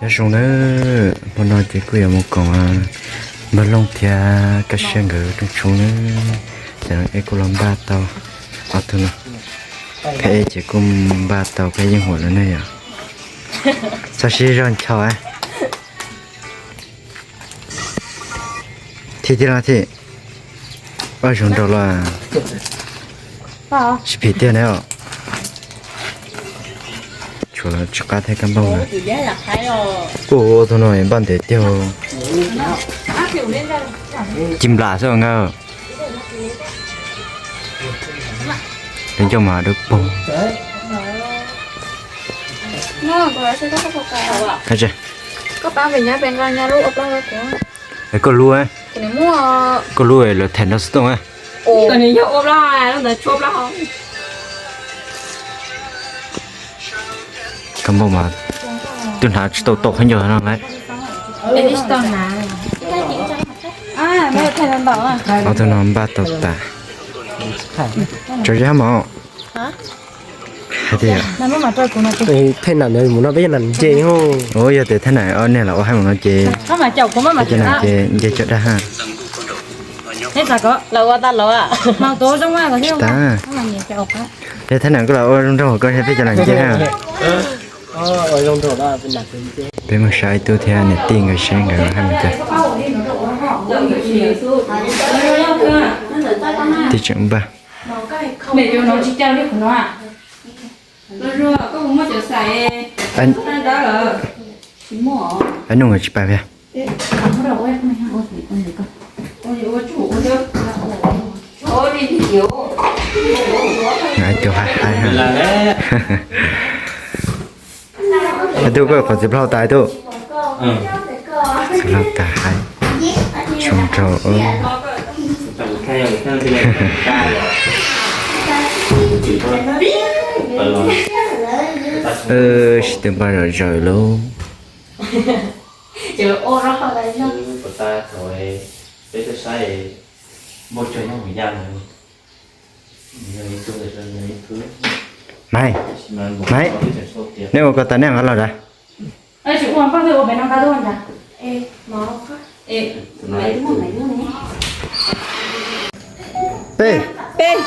Nyob zoo nawb, hmo no ces kuj yuav mus koom Npawg Looj thiab Kab Siab nkawd rooj tshoob nawb. Ces no es kuj los npaj tau ob tug no, Pheb ces kuj npaj tau Pheb Yeej Huam lawm ne yom. Txhob sib zog ncho. Thij tiag los thij, ua zoo nraug los, sib phim tiag ne os. Tshuav tsis qab thiab Kab Npauj na. Kuj ua tus no npaj ntev tiag. Ci nplam xwb nka. Peb coj mas dawb paug. Koj lub, koj lub lawv them nrog xov tooj. Kab Npauj mas twb hnav tsis tau tau khaub ncaws no lawm. Ob tug no npaj tau tas. Tso zeb hab mos. Hais tias, thaj nam mus no peb cov nam nce. Ua yog tias thaj nam ob niag los ua haib mus no ces, peb cov nam ces nce cov dag hab. Tsis tas, thaj nam koj los ua zoo nraug koj thiab peb cov nam nce hab. Peb mus saib ib tug thiab niam tij nkawd seb nkawd hais li cas. Tij tseem npaj. Ab, nug nkawd tsis pais thiab. Ib tug hais hais. Ib tug koj qhov txiv plaub tas hais. Txiv plaub tas hais. Zoo nraug. Sib tw npaj zom zaws lauj. Maiv, Maiv, neb ua ko tas neb nqa los as. Peb, peb.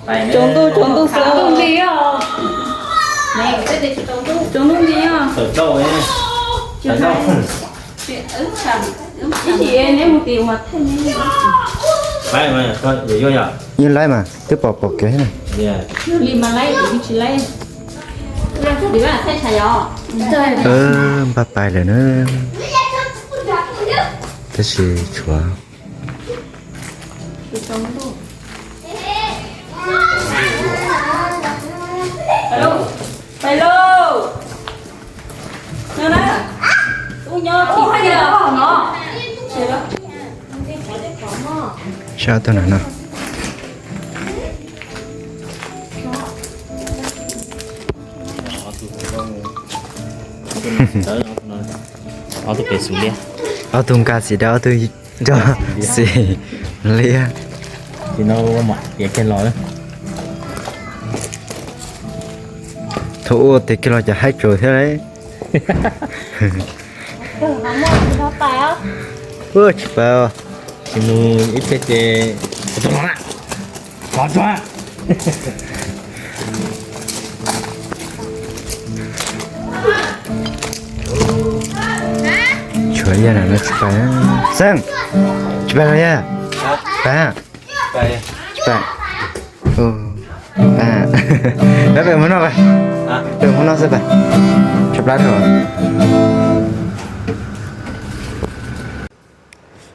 Tsaus ntuj, tsaus ntuj xwb. Tsaus ntuj nti os. Ib chim neb mus tim mas theej. Yeej laib mas twb pom pom kev na. Li mas laib, tsis laib. Npaj pais lawm na. Tab sis tshuav Sab tug no no. Ob tug pem xus liab. Ob tug nqa xim dawb, ob tug nrog xim liab. Thaum ua tes kiag los cas haib tsaus thiab lauj. Tsis pais. Tsis mus ib pliag ces Tshuav yaj no tsis pais. Xeeb, tsis pais los yog? Pais, tsis pais. Peb pem hmo no, peb hmo no xwb pais. Tshaib plab dhau.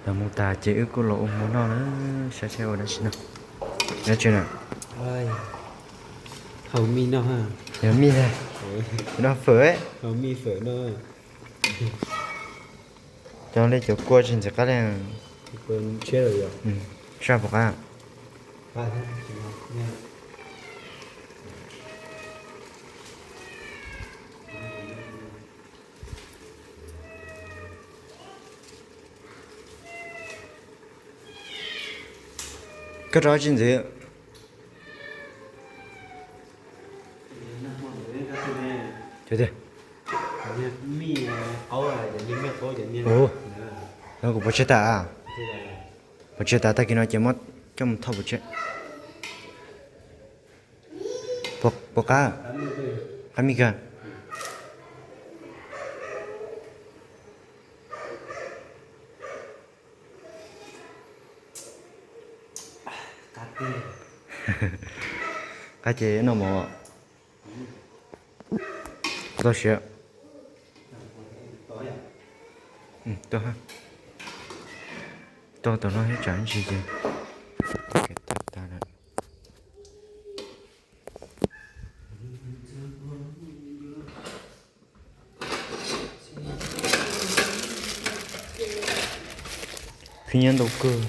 Los mus tas ces wb kuj los ua hmo noj na, saib seb ua dab tsi no. Dab tsi na? Haus mij no. Yog mij na. Noj fawm. Haus mij fawm no. Cov li cov kua tsis ntxim qab li. Saj puas qab? Koj rau tsis ntxim. Cov tiag. Ua, no kuv pov tseg tas a. Pov tseg tas, tag kis no ces muab coj mus thauj pov tseg. Puas qab? Qab mij kawg. Qab ces noj mov. Tau siav. Tau, tau no thiab tsam ntsis ces tag lawm. Khib nyiab ntau kawg.